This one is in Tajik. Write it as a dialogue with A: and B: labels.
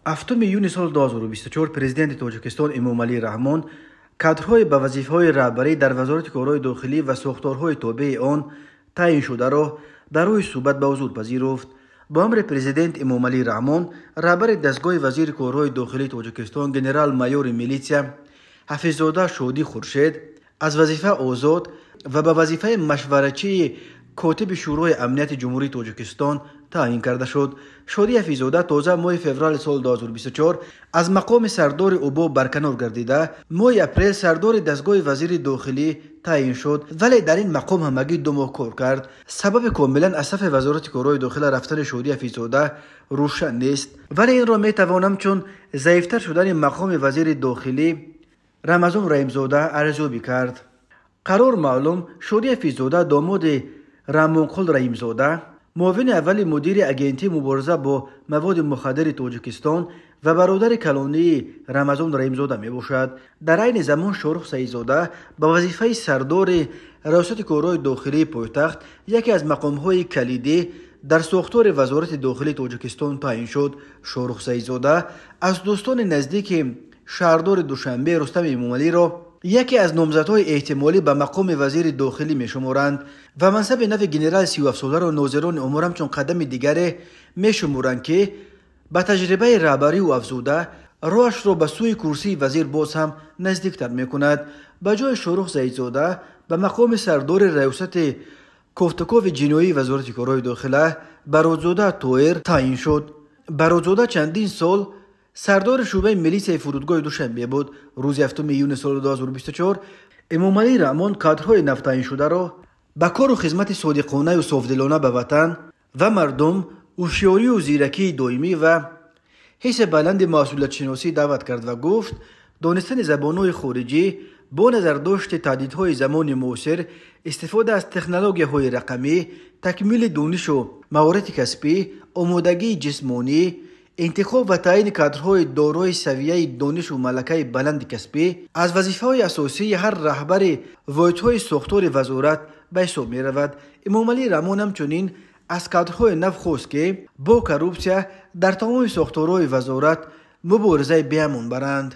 A: 7 июни соли 2024 президенти Тоҷикистон Эмомалӣ Раҳмон кадрҳои ба вазифаҳои раҳбарӣ дар Вазорати корҳои дохилӣ ва сохторҳои тобеи он таъин шударо дар рӯи суҳбат ба ҳузур пазируфт. Бо амри президент Эмомалӣ Раҳмон раҳбари дастгоҳи вазири корҳои дохилии Тоҷикистон генерал-майори милитсия Ҳафиззода Шодӣ Хуршед аз вазифа озод ва ба вазифаи машваратчии котиби Шӯрои амнияти Ҷумҳурии Тоҷикистон таъин карда шуд. Шодӣ Ҳафиззода тоза моҳи феврали соли 2024 аз мақоми сардори УБО барканор гардида, моҳи апрел сардори дастгоҳи вазири дохилӣ таъин шуд, вале дар ин мақом ҳамагӣ 2 моҳ кор кард. Сабаби комилан аз сафи Вазорати корҳои дохила рафтани Шодӣ Ҳафиззода рӯшан нест, вале инро метавонам чун заифтар шудани мақоми вазири дохилӣ Рамазон Раҳимзода арзёбӣ кард. Қарор маълум, Шодӣ Ҳафиззода домоди Рамонқул Раҳимзода, муовини аввали мудири агентии мубориза бо маводи мухаддири Тоҷикистон ва бародари калонии Рамазон Раҳимзода мебошад. Дар айни замон Шоҳрух Саидзода ба вазифаи сардори Раёсати корҳои дохилии пойтахт, яке аз мақомҳои калидӣ дар сохтори Вазорати дохилии Тоҷикистон таъин шуд. Шоҳрух Саидзода аз дӯстони наздики шаҳрдори Душанбе Рустам Эмомалиро яке аз номзадҳои эҳтимолӣ ба мақоми вазири дохилӣ мешуморанд ва мансаби нави генерал 37-соларо нозирони умур ҳамчун қадами дигаре мешуморанд, ки ба таҷрибаи раҳбарӣ ӯ афзуда роҳашро ба сӯи курсии вазир боз ҳам наздиктар мекунад. Ба ҷои Шоҳрух Саидзода ба мақоми сардори Раёсати кофтукови ҷиноии Вазорати корҳои дохила Бародзода Тоир таъин шуд. Бародзода чандин сол сардори шӯъбаи милитсияи фурудгоҳи Душанбе буд. Рӯзи 7 июни соли 2024 Эмомалӣ Раҳмон кадрҳои навтаъиншударо ба кору хизмати содиқонаю софдилона ба ватан ва мардум, ҳушёрию зиракии доимӣ ва ҳисси баланди масъулиятшиносӣ даъват кард ва гуфт: донистани забонҳои хориҷӣ бо назардошти таҳдидҳои замони муосир, истифода аз технологияҳои рақамӣ, такмили донишу маҳорати касбӣ, омодагии ҷисмонӣ, интихоб ва таъини кадрҳои дорои савияи донишу малакаи баланди касбӣ аз вазифаҳои асосии ҳар раҳбари воҳидҳои сохтори вазорат ба ҳисоб меравад. Эмомалӣ Раҳмон ҳамчунин аз кадрҳои нав хост, ки бо коррупсия дар тамоми сохторҳои вазорат муборизаи беамон баранд.